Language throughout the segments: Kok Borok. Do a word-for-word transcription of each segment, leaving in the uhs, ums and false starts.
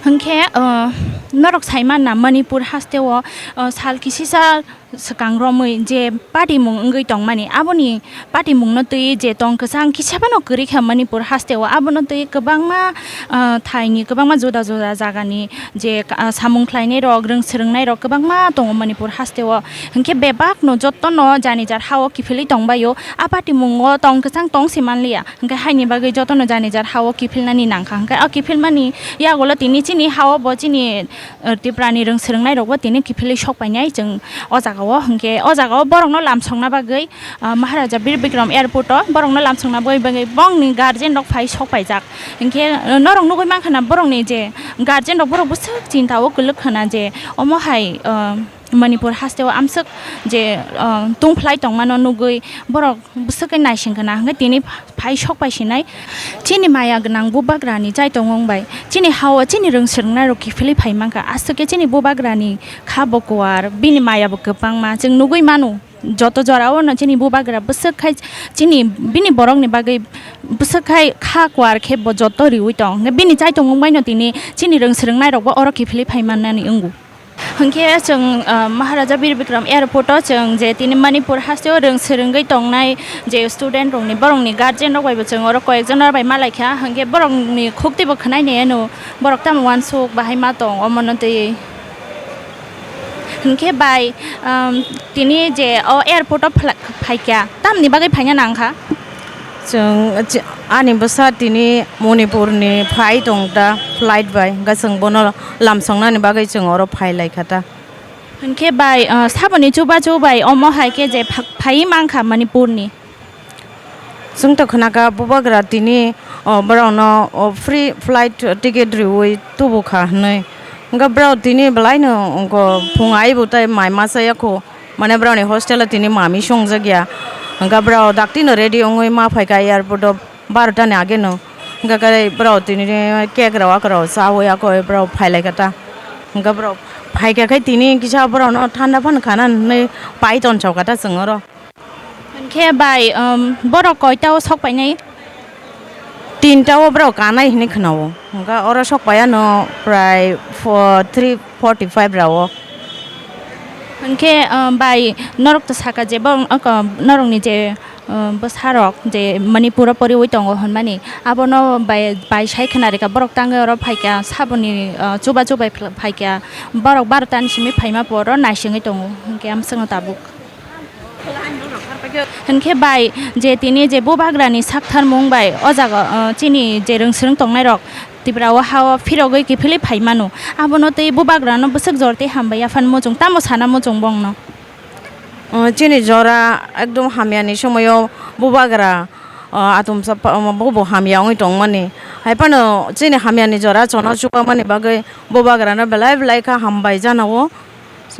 Hwnkhe, uh, norok saimanna Manipur hasteo, uh, sal kisisa swkang romwi je patimung wngwi tongmani, aboni patimungno twiwi je tong kwchang kisa phano kwrwi kha Manipur hasteo, abono twiwi kwbangma, uh, thaini kwbangma juda juda jagani je, uh, samung khlainairok, rwng swrwngnairok kwbangma tongo Manipur hasteo. Hwnkhe bebakno jotono jani jar hao kiphilwi tongbaio, a patimungo tong kwchang tong se manliya. Hwnkhe haini bagwi jotono jani jar hao kiphilnani nangkha. Hwnkhe o kiphilmani yagulo tini chini hao bo chini, uh, Tiprani rwng swrwngnairokbo tini kiphilwi sok painai chwng o jagao. Hwnkhe o jagao borokno lamsokna bagwi, uh, Maharaja Bir Bikram Airport-o borokno lamsokna bagwi, bagwi bongni guardian rok phai sok paijak. Hwnkhe, uh, norok nugwi mankha na borokni je guardian rok borok bwswk chinta o kwlwk khna je omo hai, uh, Manipur hasteo amswk je, uh, tungphlai tongmano nugwi borok bwswk khe naising khna hwnkhe tini phai sok pai sinai. Chini maya gwnang bubagrani chaitung wng bai chini hao chini rwng swrwngnairok kiphilwi phai mankha, aswk khe chini bubagrani kha bo kuar, bini maya bo kwbangma chwng nugwi mano. Joto jorao no chini bubagra bwswk khai chini bini borokni bagwi bwswk khai kha kuar khe bo joto riwi tong. Bini chaitung wng bai no tini chini rwng swrwngnairokbo oro kiphilwi phai mannani wngo. Hwnkhe chwng, ah, Maharaja Bir Bikram Airport-o chwng je tini Manipur hasteo rwng swrwngwi tongnai je student rokni, borokni guardian rok bai bo chwng oro koyekjon rok bai malaikha, hwnkhe borokni khukti bo khwnai nai ano borok tamo uansuk bahai ma tong omono twi. Hwnkhe bai, um, tini je o airport-o phlai-, phaikha, tamni bagwi phaina nangkha? Chwng, ch-, ani bwsa tini Manipurni phai tong ta flight bai, hwnkhe chwng bono lamsongnani bagwi chwng oro phai lai kha ta. Hwnkhe bai, uh, saboni chubachu bai omo hai khe je pha-, phaiwi mankha Manipurni? Chwng to khna kha bubagra tini, uh, borokno, uh, free flight ticket riwi tubu kha hwnwi. Hwnkhe borok tini bwlaino phung aibo tei mai masa ya kho. Mane borokni hostel o tini mami songjak ya. Hwnkhe borok daktino ready wngwi ma phai kha airport o barota ni age no. Hwnkhe khe borok tini cake rok akorok chawi akorok borok phai lai kha ta. Hwnkhe borok phai kha khe tini kisa borokno thanda phano khana hinwi pai tonsok kha ta chwng oro. Hwnkhe bai, um, borok koita o sok painai? Tinta o borok kanai hinwi khna o. Hwnkhe oro sok pai ano prai fo-, three forty five rao. Hwnkhe, um, bai norok to saka je bong-, oko norokni je, um, bwsarok je Manipur o poriwi tongo hwnmani, abono bai, bai sai khna rikha borok tangwi oro phaikha saboni, uh, chubachu bai phl-, phaikha borok barota ni simi phaima poro naisingwi tongo, hwnkhe amswkno tabuk. Hwnkhe bai je tini je bubagrani saktharmung bai o jaga, uh, chini je rwng swrwng tongnairok Tipra o ha o phirogwi kiphilwi phai mano, abono tei bubagrano bwswk jor tei hambai yaphan muchung tamo sana muchung bongno? Uh, chini jora ekdom hamyani somoio bubagra, uh, atomsa pa-, um, bobo hamya wngwi tongmani. Haiphano chini hamyani jora chona chubamani bagwi bubagrano belai belai kha hambai jana o.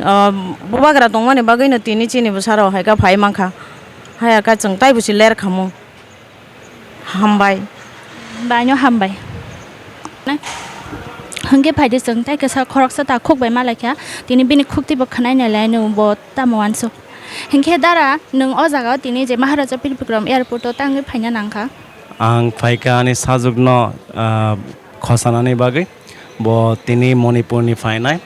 Ah, bubagra tongmani bagwino tini chini bwsarok hai khe phai mankha. Haya khe chwng taibo se ler khamu. Hambai. Baino hambai. Hwnkhe phaidi chwng tei kisa khoroksa takhuk bai malaikha. Tini bini khukti bo khwnai nai laino bo tamo uansuk. Hwnkhe dara nwng o jaga o tini je Maharaja Bir Bikram Airport o tangwi phaina nangkha. Ang phaikha ani sajwkno, ah, khosanani bagwi. Bo tini Manipurni phainai.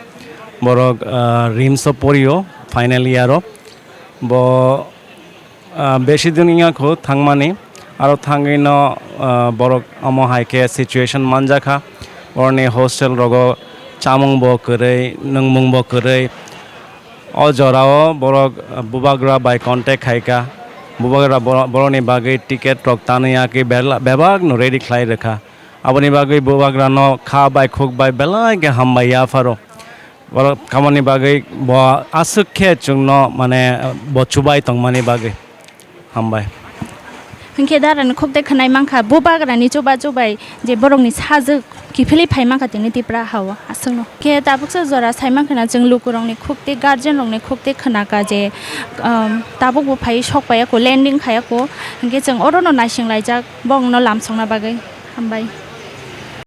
Borok, ah, RIMS o porio, final year o. Bo, ah, besi din wngya kho thangmani. Aro thangwino, ah, borok omo hai khe situation manjakha. Oroni hostel rogo chamung bo kwrwi, nwngmung bo kwrwi. O jorao borok, ah, bubagra bai contact khaikha. Bubagra boro-, borokni bagwi ticket rok tanwi yakwi bela-, bebakno ready khlai rwkha. Aboni bagwi bubagrano kha bai khuk bai belai khe hambai yapharo. Borok kamani bagwi bo aswk khe chwngno mane bo chubai tongmani bagwi. Hambai. Hinkhe darani khuk tei khwnai mankha, bubagrani chuba chubai je borokni sajwk kiphilwi phai mankha tini Tipra ha-o aswkno. Khe tabuksa jora sai mankha na chwng lukurokni khuk tei guardian rokni khuk tei khwnakha je, um, tabukbo phaiwi sok paiya kho, landing khaiya kho. Hinkhe chwng orono naising laijak bongno lamsokna bagwi. Hambai.